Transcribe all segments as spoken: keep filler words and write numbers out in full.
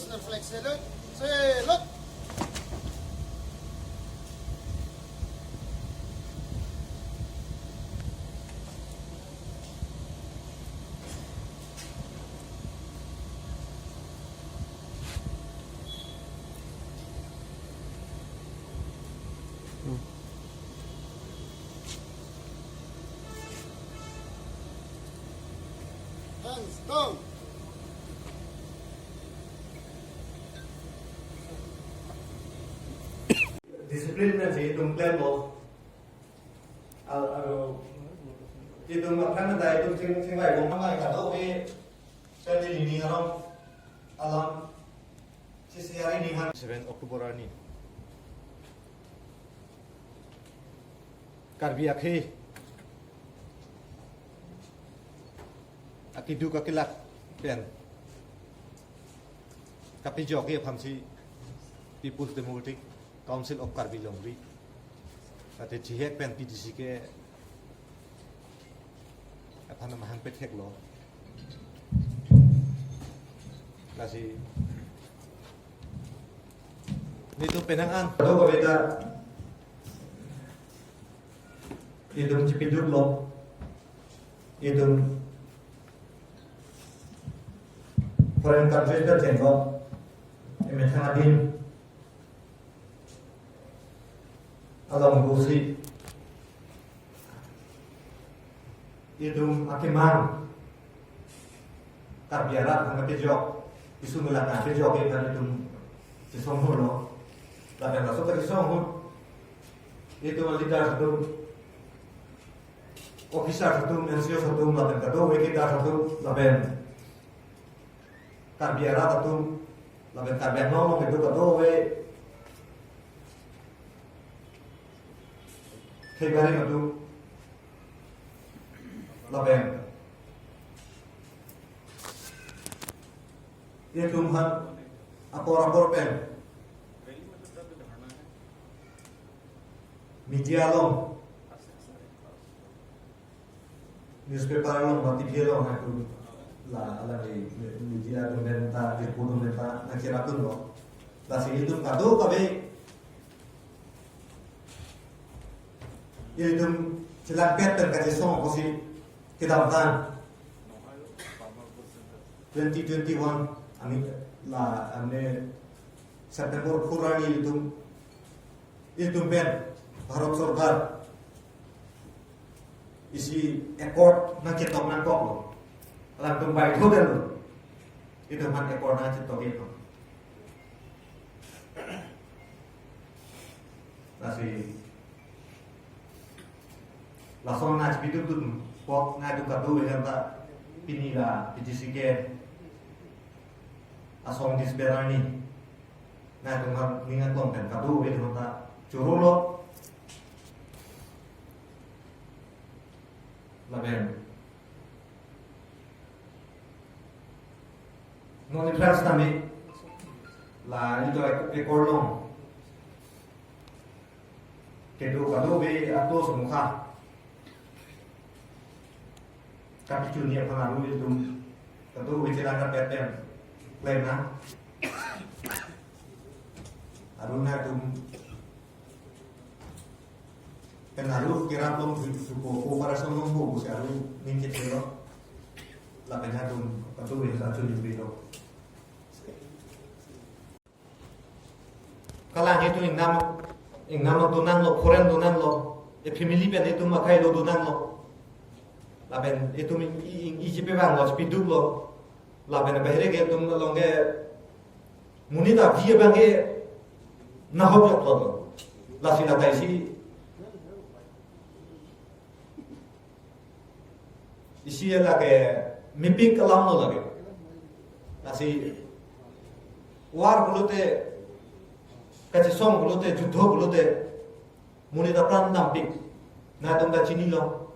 Flag salute. Salute. Hands down. Discipline pensi itum klemlo. Al-, alo, itum aphan ta itum ching-, chingvai bom amai kado ke, sandi lini arong alam, sisi ari ni han. Seven October arni Karbi akhei akiduk akilak pen kapejokji aphansi People's Democratic Council of Karbi Longri, ate chihek pen P D C K aphan mahang petheklo. Lasi nelitum penang an do kaveta itum chipiduklo, itum foreign countries pen chenglo, emethang adim along pusi itum akemang Karbi arat aphan kapejok, isu mela kapejok, ikan itum chesong holo. Lapen laso kachesong ahut itum leaders atum, officers atum, N C Os atum, lapen kadokave cadres atum, lapen Karbi arat atum, lapen Karbi Anglong along kedo kadokave khei barim atum, lapen itum aphan apor apor pen media along, newspaper along, ba T V along, itum la, alangli media atum pen ta, report atum pen ta nangcherapdunlo. Lasi itum kadokave, itum chelangpet pen kachesong apotsi kedamtang twenty twenty-one, ani la, ani September four arni itum, itum pen Bharat Sorkar isi accord nangketok nangkoklo. Alangtum baidho detlo. Itum aphan accord nangketok itum. Lasi lason nangchipidukdun, kok nangduk kado ikan ta pini la P D C K asong disband arni nangtum aphan ning aklong pen kado itum ta chorolo. Lapen non aphrang sitame la itum accord along kedo kadokave ato sumukha kapachini aphan aru itum kadokave chelang kapet pen plan na aru nangtum pen aru kerap longthu, ko, ko para song longthu pusi aru ning kethelo. Lapen nangtum kadokave ta chunipilo. Kalang itum ingnam, ingnam donanglo, foreign donanglo, e family pen itum akhai lo donanglo. Lapen itum ing, ing, ing, iji pe bang lo, chipiduklo. Lapen bahire ke itum along ke monit avi abang ke nahok joklo. Lasi latai si isi lake mepik alam lo lake. Lasi war pulote, kachesong pulote, judo pulote, monit apran dampik. Nangtum ta chinilo.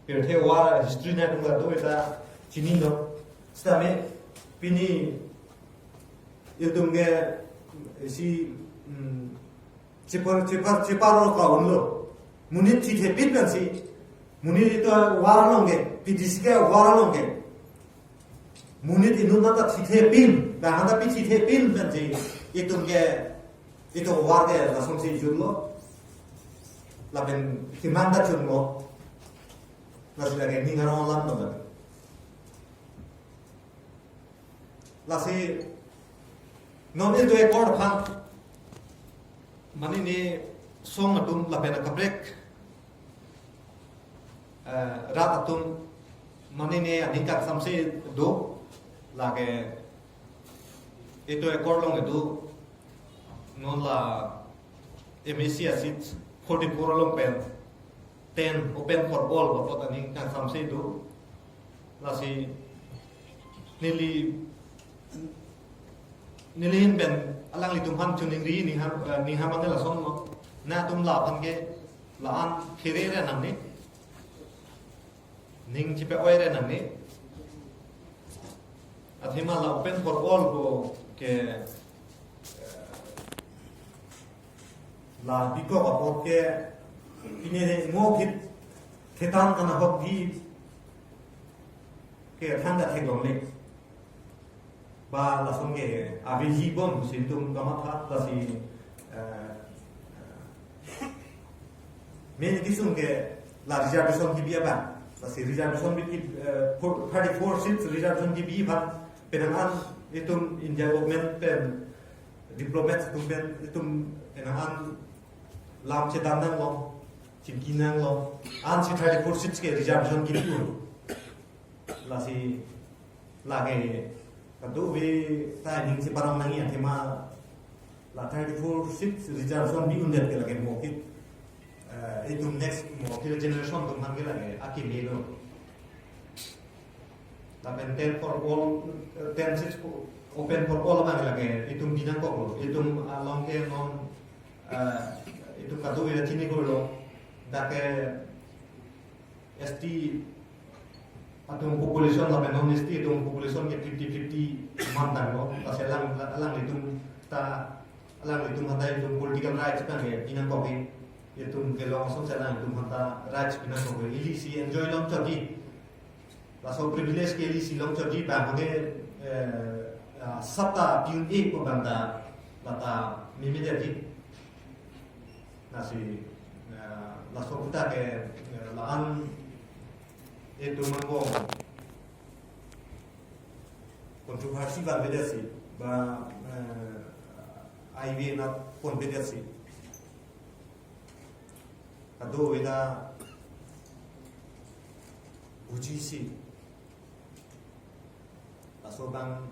Pirthe war history nangtum ta do ta chinilo. Sitame pini itum ke isi, mm, chipar, chipar, chipar ro ka unlo. Monit thithepin pensi. Monit itum war along ke, P D C K war along ke. Monit inut ta thithepin. Dak hanta pithi thepin pensi itum ke, itum war ke lasonsi junlo. Lapen timang ta junlo. Lasi lake ning arong alam lo lake. Lasi non itum accord aphan, mane ne song atum lapen akaprek, eh, rat atum, mane ne aning kangsamse do, lake itum accord along itum non la M A C a seat forty-four along pen ten open for all apot aning kangsamse do. Lasi neli, neli ahin pen alanglitum aphan choningri, ning ha, eh, ning ha mane lasonlo. Nangtum la aphan ke la-an pherere nangne. Ning chipe-oire nangne. Athema la open for all ko ke, eh, la bikok apot ke pine ne ngo phit thetan kana hok di ke thangta theklongle. Ba lason ke aveji bom si itum kamatha, lasi, eh, main issue ke la reservation kebi abang. Lasi reservation bi ke, eh, four, thirty-four seats reservation kebi abang. Penang an itum India government pen diplomat atum pen itum penang an lam chedan nanglo, chingki nanglo. Ansi thirty-four seats ke reservation kebi un. Lasi lake kadokave ta ning si parong nangji athema la thirty-four seats reservation bi undet ke lake mo ke, eh, itum next mo ke generation atum aphan ke lake akeme lo. Lapen ten for all, eh, ten seats ko open for all abang lake itum binangkok lo. Itum along ke non, eh, itum kadokave chini ko lo. Dak ke S T atum population lapen non S T atum population ke fifty fifty man tanglo. Lasi alang, alanglitum ta, alanglitum hatai itum political rights abang ke binangkok ke. Itum kelong asonsi alanglitum hatai rights binangkok ke. Ili si enjoy longchotji. Laso privilege ke ili si longchotji abang ke, eh, ah, sata pi un-e pu abang ta, lata meme detji. Lasi, eh, laso puta ke, eh, la-an itum angbong controversy vanvedetsi, ba, eh, aive na ponvedetsi. Kadokave ta bujisi. Laso abang,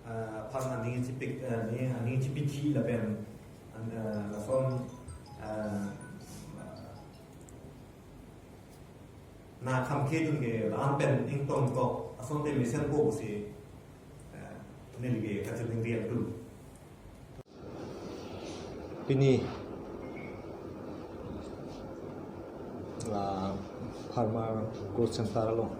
eh, aphan aning chipik, eh, aning, aning chipithi lapen, an, eh, lason, eh, na kham kedun ke la-an pen ingtong kok asonte mesenpo pusi, eh, neli ke kachiningri dun. Pini la Farmer Growth Center along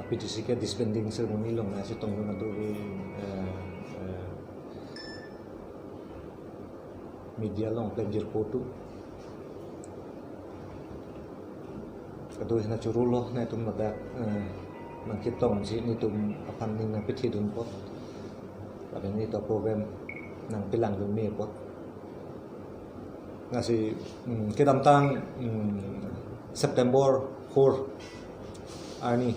P T C ke disbanding ceremony along nangchetongdun ado ke, eh, eh, media along klemjirpo atum. Kadokave nangchorolo, nangtum ladak, eh, nangketongsi netum aphan ning nangpethedun apot. Lapen netum program nangpelangdun me apot. Lasi, mm, kedamtang, mm, September four arni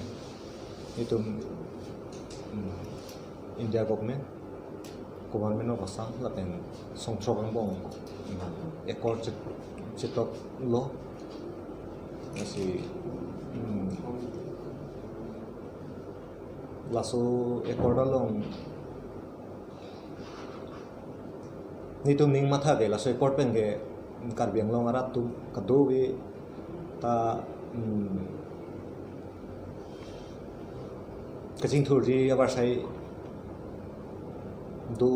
itum, mm, India government, Government of Assam lapen Songthrok angbong, mm, accord chet-, chetoklo. Lasi, mm, laso accord along netum ning matha ke laso accord pen ke Karbi Anglong arat atum kadokave ta, mm, kachingthurji avarsai do,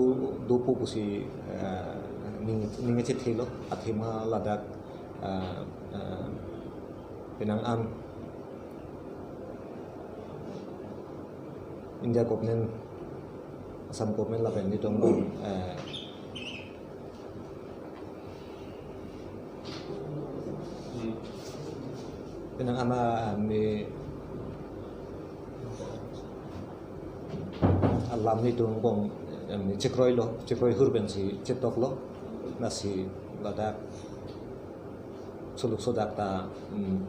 dopo pusi, eh, ning, ning chethelo athema ladak, eh, eh, penang an India government, Assam government lapen netum, eh, penang an, eh, me Lam netum bom, em, chekroilo, chekroi hur pensi chetoklo, lasi ladak suluk sodak ta, em,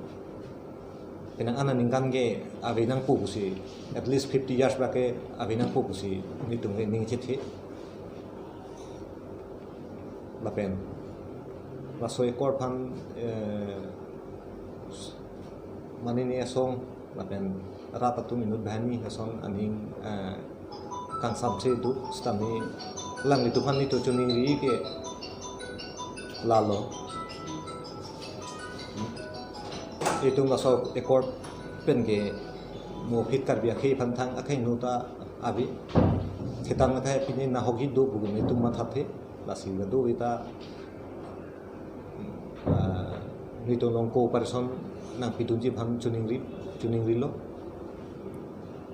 penang an aningkan ke ave nangpo pusi, at least fifty years bak ke ave nangpo pusi netum ke ning chethe. Lapen laso accord aphan, eh, manini asong lapen rat atum inut banghini ason aning, eh, kangsamse do, sitame alanglitum aphan netum choningri ke lalo. Itum laso accord pen ke mo phit Karbi akhei aphan thang akhei nu ta ave. Ketang akhei pini nahok hit do pu netum mathathe, lasi kadokave ta, ah, netum along cooperation nangpidunji aphan choningri, choningrilo.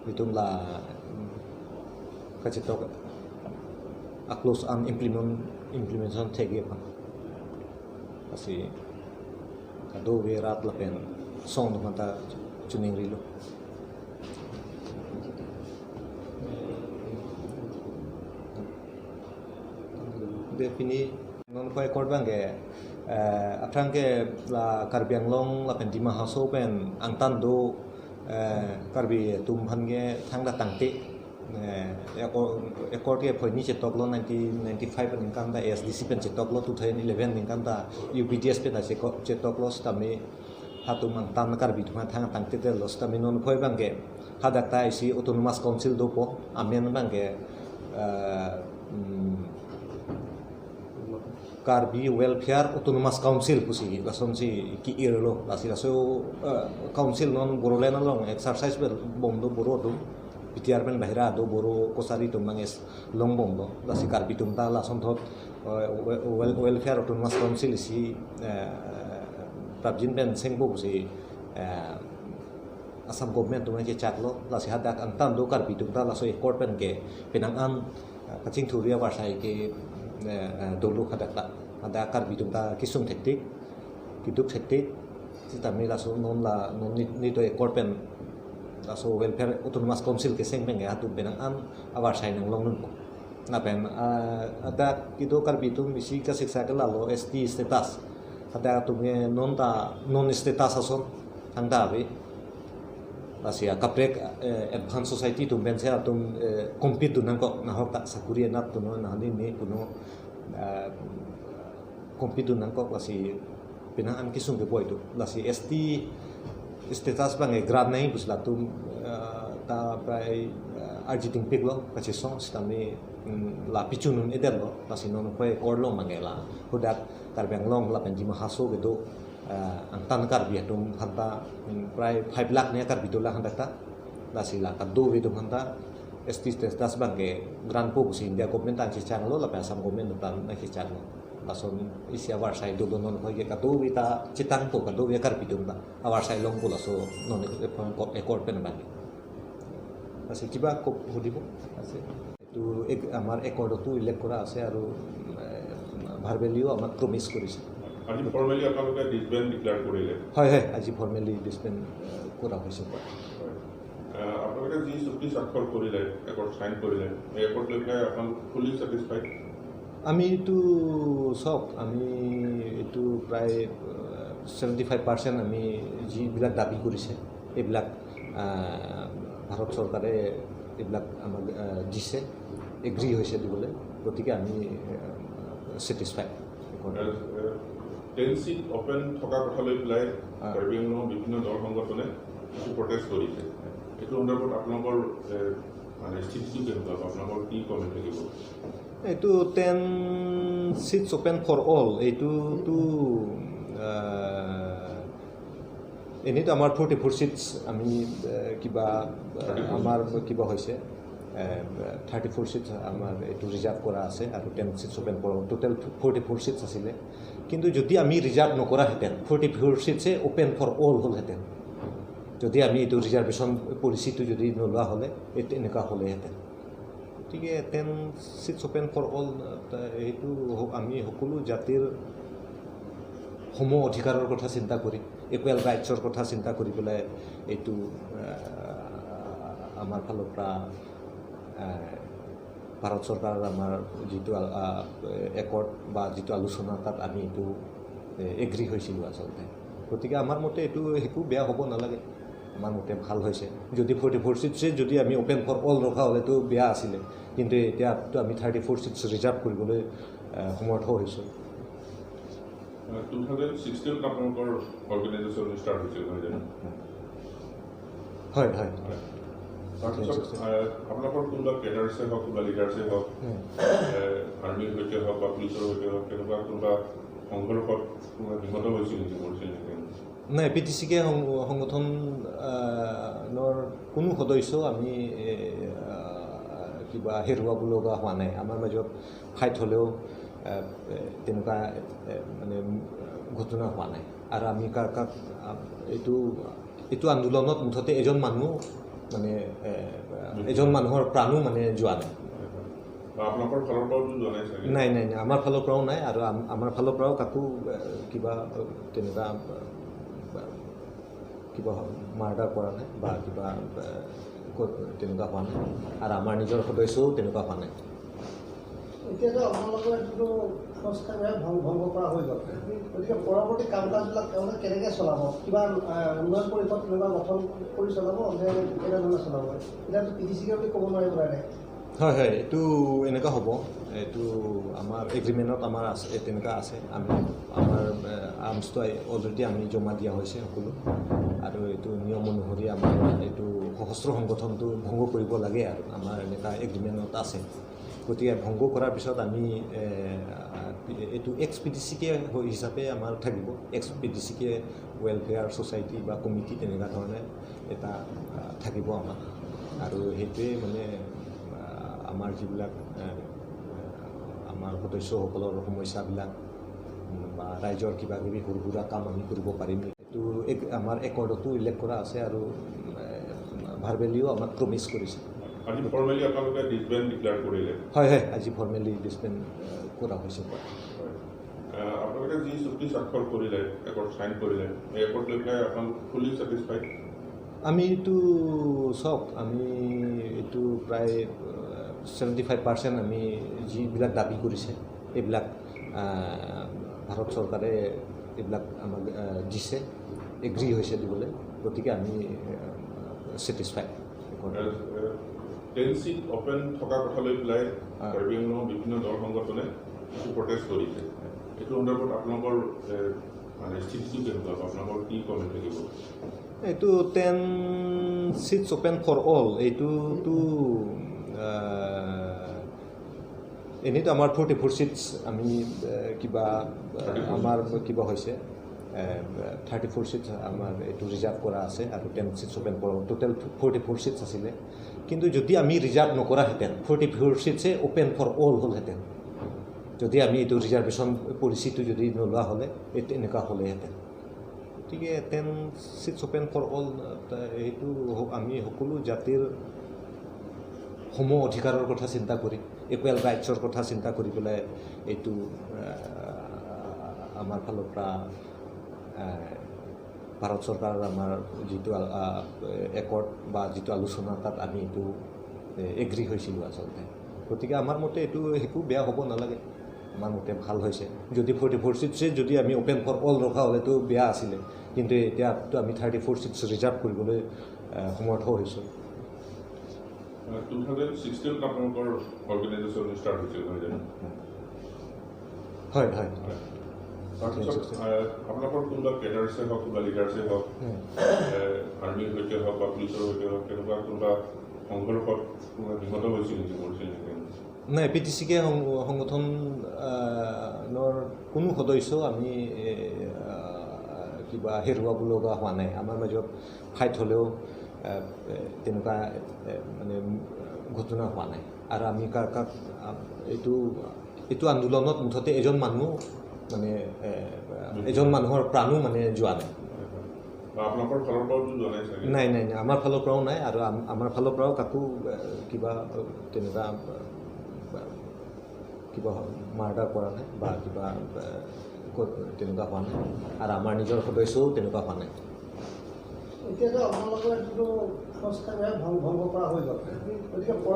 Netum la, mm, kachetok a-clause an implement, implementation thekji aphan. Lasi kadokave rat lapen song atum aphan ta choningrilo. De pini non koi accord abang ke, eh, aphrang ke la Karbi Anglong lapen Dima Hasao pen angtan do, eh, Karbi atum aphan ke thangta tangte. Eh, accord, accord ke phoini chetoklo nineteen ninety-five aningkan ta A S D C pen chetoklo, two thousand eleven aningkan ta U P D S pen ta cheko-, chetoklo, sitame hatum angtan Karbi atum aphan thang tangte detlo, sitame non koi abang ke hadak ta isi Autonomous Council dopo, amen abang ke, eh, mm, Karbi Welfare Autonomous Council pusi lasonsi ki-irlo, lasi laso, eh, council non Bodoland along exercise bom do, Boro atum, B T R pen bahira do, Boro Kachari atum manges long bomlo, lasi Karbi atum ta lasonthot, eh, wel-, wel-, Welfare Autonomous Council isi, eh, prapjin pen sengpo pusi, eh, Assam government atum kechaklo, lasi hadak angtan do Karbi atum ta laso accord pen ke penang an, eh, kachingthurji avarsai ke, eh, eh, dolo hadak ta. Hadak Karbi atum ta kesung thektik, keduk thektik, sitame laso non la, non ne-, netum accord pen, laso Welfare Autonomous Council keseng pen ke hatum penang an avarsai nanglong nunpo. Lapen, ah, hadak kedo Karbi atum isi kasiksa ke lalo S T status. Hadak atum ke non ta non status ason thangta ave. Lasi akaprek, eh, advanced society atum pensi atum, eh, compete dun nangkok, nahok ta sakuri enap dun, nahani ne kuno, eh, compete dun nangkok, lasi penang an kesung keboi do. Lasi S T status abang ke grant nangji pusi latum, eh, ta prai, eh, arji tingpiklo, kachesong sitame, mm, la pichun un-edetlo, lasi non koi accord along abang ke la hadak Karbi Anglong lapen Dima Hasao kedo, eh, angtan Karbi atum aphan ta, mm, prai five lakh ne Karbi dolang hadak ta, lasi la kadokave atum aphan ta S T status abang ke grantpo pusi India government ta nangchechanglo, lapen Assam government ta nangchechanglo. Lason isi avarsai dolo, non koi ke kadokave ta chetangpo, kadokave Karbi atum ta avarsai longpo laso non accord pen abang. Lasi kiba kok hudibo? Lasi এইটো এক-, আমাৰ accord-তো উল্লেখ কৰা আছে আৰু, এ, verbally-ও আমাক প্ৰমিছ কৰিছে। আজি ফৰ্মেলি আপোনালোকে ডিছবেণ্ড ডিক্লেয়াৰ কৰিলে? হয়, হয়, আজি ফৰ্মেলি ডিছবেণ্ড, এ, কৰা হৈছে। হয়। আহ, আপোনালোকে যি চুক্তি স্বাক্ষৰ কৰিলে, একৰ্ড চাইন কৰিলে, এই একৰ্ড লৈ পেলাই আপোনালোক ফুলি ছেটিছফাইড? আমি এইটো চাওক, আমি এইটো প্ৰায়, আহ, ছেভেণ্টি ফাইভ পাৰ্চেণ্ট আমি যিবিলাক দাবী কৰিছে, এইবিলাক, আহ, ভাৰত চৰকাৰে এইবিলাক আমাক, আহ, দিছে, এগ্ৰী হৈছে দিবলৈ। গতিকে আমি, আহ, ছেটিছফাইড। টেন চিট অপেন থকা কথা লৈ পেলাই, আহ। কাৰ্বি আংলঙৰ বিভিন্ন দল সংগঠনে কিছু প্ৰটেষ্ট কৰিছে। এইটো সন্দৰ্ভত আপোনালোকৰ, এ, মানে, স্থিতিটো কেনেকুৱা বা আপোনালোকৰ কি কমেণ্ট থাকিব? এইটো ten seats open for all, এইটোতো, আহ, এনেইতো আমাৰ ফৰ্টি ফ'ৰ চিটছ আমি, আহ, কিবা, আহ, থাৰ্টি ফ'ৰ। আমাৰ কিবা হৈছে, আহ, থাৰ্টি ফ'ৰ চিটছ আমাৰ এইটো ৰিজাৰ্ভ কৰা আছে আৰু ten seats open for all, total forty four seats আছিলে। কিন্তু যদি আমি ৰিজাৰ্ভ নকৰাহেঁতেন, ফৰ্টি ফ'ৰ চিটছে অপেন ফৰ অল হ'লহেঁতেন, যদি আমি এইটো ৰিজাৰ্ভেশ্যন পলিচিটো যদি নোলোৱা হ'লে, এই তেনেকুৱা হ'লেহেঁতেন। গতিকে ten seats open for all, আহ, এইটো হ-, আমি সকলো জাতিৰ সম অধিকাৰৰ কথা চিন্তা কৰি, ইকুৱেল ৰাইটছৰ কথা চিন্তা কৰি পেলাই এইটো, আহ, আমাৰ ফালৰ পৰা, আহ, ভাৰত চৰকাৰৰ আমাৰ যিটো আ-, আ, একৰ্ড বা যিটো আলোচনা, তাত আমি এইটো, এ, এগ্ৰী হৈছিলোঁ আচলতে। গতিকে আমাৰ মতে এইটো একো বেয়া হ'ব নালাগে। আমাৰ মতে ভাল হৈছে। যদি ফৰ্টি ফ'ৰ ছিটছে যদি আমি অপেন ফৰ অল ৰখা হ'লেতো বেয়া আছিলে, কিন্তু এতিয়াতো আমি থাৰ্টি ফ'ৰ ছিটছ ৰিজাৰ্ভ কৰিবলৈ, এ, সমৰ্থ হৈছোঁ। টু থাউজেণ্ড ছিক্সটিনত আপোনালোকৰ অৰ্গেনাইজেশ্যন ষ্টাৰ্ট হৈছিল, নহয় জানো? হয়, হয়। হয়। তাৰপিছত, আহ, আপোনালোকৰ কোনোবা কেডাৰ্ছে হওক, কোনোবা লিডাৰ্ছে হওক, হয়। আহ, আৰ্মিৰ সৈতে হওক বা পুলিচৰ সৈতে হওক, তেনেকুৱা কোনোবা সংঘৰ্ষত কোনোবা নিহত হৈছিল নেকি, মৰিছিল নেকি? নাই, পি টি চি কে সং-, সংগঠন, আহ, নৰ কোনো সদস্য আমি, এ, আহ, কিবা হেৰুৱাব লগা হোৱা নাই। আমাৰ মাজত ফাইট হ'লেও, এ, এ, তেনেকুৱা, এ, মানে, উম, ঘটনা হোৱা নাই। আৰু আমি কা-, কাক, আ, এইটো, এইটো আন্দোলনত মুঠতে এজন মানুহ, মানে, এ, এজন মানুহৰ প্ৰাণো, মানে, যোৱা নাই। বা আপোনালোকৰ ফালৰ পৰাও যোৱা নাই চাগে? নাই, নাই, নাই, আমাৰ ফালৰ পৰাও নাই। আৰু আম-, আমাৰ ফালৰ পৰাও কাকো, এ, কিবা, এ, তেনেকুৱা, এ, কিবা মাৰ্ডাৰ কৰা নাই বা কিবা, এ, ক-, তেনেকুৱা হোৱা নাই। আৰু আমাৰ নিজৰ সদস্যও তেনেকুৱা হোৱা নাই। এতিয়াতো আপোনালোকৰ এইটোতো সংস্থাৰ ভং-, ভংগ কৰা হৈ গ'ল। গতিকে পৰৱৰ্তী কাম কাজবিলাক তেওঁলোকে কেনেকে চলাব? কিবা, আহ, উন্নয়ন পৰিষদ তেনেকুৱা গঠন কৰি চলাব নে কেনেধৰণে চলাব? এতিয়াতো পি টি চি কে বুলি ক'ব নোৱাৰিব ডাইৰেক্ট। হয়, হয়, এইটো এনেকুৱা হ'ব। এইটো আমাৰ এগ্ৰিমেণ্টত আমাৰ আছে, এ, তেনেকুৱা আছে। আমি, আমাৰ, এ, আৰ্মছটো অলৰেডি আমি জমা দিয়া হৈছে সকলো। আৰু এইটো নিয়ম অনুসৰি আমাৰ এইটো সশস্ত্ৰ সংগঠনটো ভংগ কৰিব লাগে আৰু আমাৰ এনেকুৱা এগ্ৰিমেণ্টত আছে। গতিকে ভংগ কৰাৰ পিছত আমি, এ, এইটো এক্স পি টি চি কে হিচাপে আমাৰ থাকিব। এক্স পি টি চি কে ৱেলফেয়াৰ ছ'চাইটি বা কমিটি তেনেকুৱা ধৰণে এটা, আ, থাকিব আমাৰ। আৰু সেইটোৱে মানে, আ, আমাৰ যিবিলাক, আ, আমাৰ সদস্যসকলৰ সমস্যাবিলাক, উম, বা ৰাইজৰ কিবা কিবি সৰু সুৰা কাম আমি কৰিব পাৰিম। এইটো এক-, আমাৰ একৰ্ডতো উল্লেখ কৰা আছে আৰু, এ, ভাৰ্বেলিও আমাক প্ৰমিছ কৰিছে। আজি ফৰ্মেলি আপোনালোকে ডিছবেণ্ড ডিক্লেয়াৰ কৰিলে? হয়, হয়, আজি ফৰ্মেলি ডিছবেণ্ড, এ, কৰা হৈছে। হয়। এ, আপোনালোকে যি চুক্তি স্বাক্ষৰ কৰিলে, একৰ্ড চাইন কৰিলে, এই একৰ্ড লৈ পেলাই আপোনালোক ফুল্লি ছেটিছফাইড? আমি এইটো চাওক, আমি এইটো প্ৰায়, এ, ছেভেণ্টি ফাইভ পাৰ্চেণ্ট আমি যিবিলাক দাবী কৰিছে, এইবিলাক, আ, ভাৰত চৰকাৰে এইবিলাক আমাক, আ, দিছে, এগ্ৰী হৈছে দিবলৈ। গতিকে আমি, আ, ছেটিছফাইড। এ, এ, টেন ছিট অপেন থকা কথা লৈ পেলাই, আ, কাৰ্বি আংলঙৰ বিভিন্ন দল সংগঠনে কিছু প্ৰটেষ্ট কৰিছে। এইটো সন্দৰ্ভত আপোনালোকৰ, এ, মানে, স্থিতিটো কেনেকুৱা বা আপোনালোকৰ কি কমেণ্ট থাকিব? এইটো ten seats open for all, এইটোতো, আ, এনেইতো আমাৰ ফৰ্টি ফ'ৰ ছিটছ আমি, এ, কিবা, এ, আমাৰ কিবা হৈছে, এ, থাৰ্টি ফ'ৰ ছিটছ আমাৰ এইটো ৰিজাৰ্ভ কৰা আছে আৰু টেন ছিটছ অপেন কৰা, টোটেল ফৰ্টি ফ'ৰ ছিটছ আছিলে। কিন্তু যদি আমি ৰিজাৰ্ভ নকৰাহেঁতেন, ফৰ্টি ফ'ৰ ছিটছে অপেন ফৰ অল হ'লহেঁতেন, যদি আমি এইটো ৰিজাৰ্ভেশ্যন পলিচিটো যদি নোলোৱা হ'লে, এই তেনেকুৱা হ'লেহেঁতেন। গতিকে ten seats open for all, এইটো হ-, আমি সকলো জাতিৰ সম অধিকাৰৰ কথা চিন্তা কৰি, ইকুৱেল ৰাইটছৰ কথা চিন্তা কৰি পেলাই এইটো, আহ, আমাৰ ফালৰ পৰা, আহ, ভাৰত চৰকাৰৰ আমাৰ যিটো আ-, আ-, একৰ্ড বা যিটো আলোচনা, তাত আমি এইটো, এ, এগ্ৰী হৈছিলোঁ আচলতে। গতিকে আমাৰ মতে এইটো একো বেয়া হ'ব নালাগে, আমাৰ মতে ভাল হৈছে। যদি ফৰ্টি ফ'ৰ ছিটছে যদি আমি অপেন ফৰ অল ৰখা হ'লেতো বেয়া আছিলে, কিন্তু এতিয়াতো আমি থাৰ্টি ফ'ৰ ছিটছ ৰিজাৰ্ভ কৰিবলৈ, এ, সমৰ্থ হৈছোঁ। টু থাউজেণ্ড ছিক্সটিনত আপোনালোকৰ অৰ্গেনাইজেশ্যন ষ্টাৰ্ট হৈছিল, নহয় জানো? হয়, হয়। হয়। তাৰপিছত, আহ, আপোনালোকৰ কোনোবা কেডাৰ্ছে হওক, কোনোবা লিডাৰ্ছে হওক, হয়। আহ, আৰ্মিৰ সৈতে হওক বা পুলিচৰ সৈতে হওক, তেনেকুৱা কোনোবা সংঘৰ্ষত কোনোবা নিহত হৈছিল নেকি, মৰিছিল নেকি? নাই, পি টি চি কে সং-, সংগঠন, আহ, নৰ কোনো সদস্য আমি, এ, আহ, কিবা হেৰুৱাব লগা হোৱা নাই। আমাৰ মাজত ফাইট হ'লেও, এ, এ, তেনেকুৱা, এ, মানে, উম, ঘটনা হোৱা নাই। আৰু আমি কা-, কাক, আ, এইটো, এইটো আন্দোলনত মুঠতে এজন মানুহ, মানে, এ, এজন মানুহৰ প্ৰাণো, মানে, যোৱা নাই। বা আপোনালোকৰ ফালৰ পৰাও যোৱা নাই চাগে? নাই, নাই, নাই, আমাৰ ফালৰ পৰাও নাই। আৰু আম-, আমাৰ ফালৰ পৰাও কাকো, এ, কিবা, এ, তেনেকুৱা, এ, কিবা মাৰ্ডাৰ কৰা নাই বা কিবা, এ, ক-, তেনেকুৱা হোৱা নাই। আৰু আমাৰ নিজৰ সদস্যও তেনেকুৱা হোৱা নাই। এতিয়াতো আপোনালোকৰ এইটো সংস্থাৰ ভং-, ভংগ কৰা হৈ গ'ল। গতিকে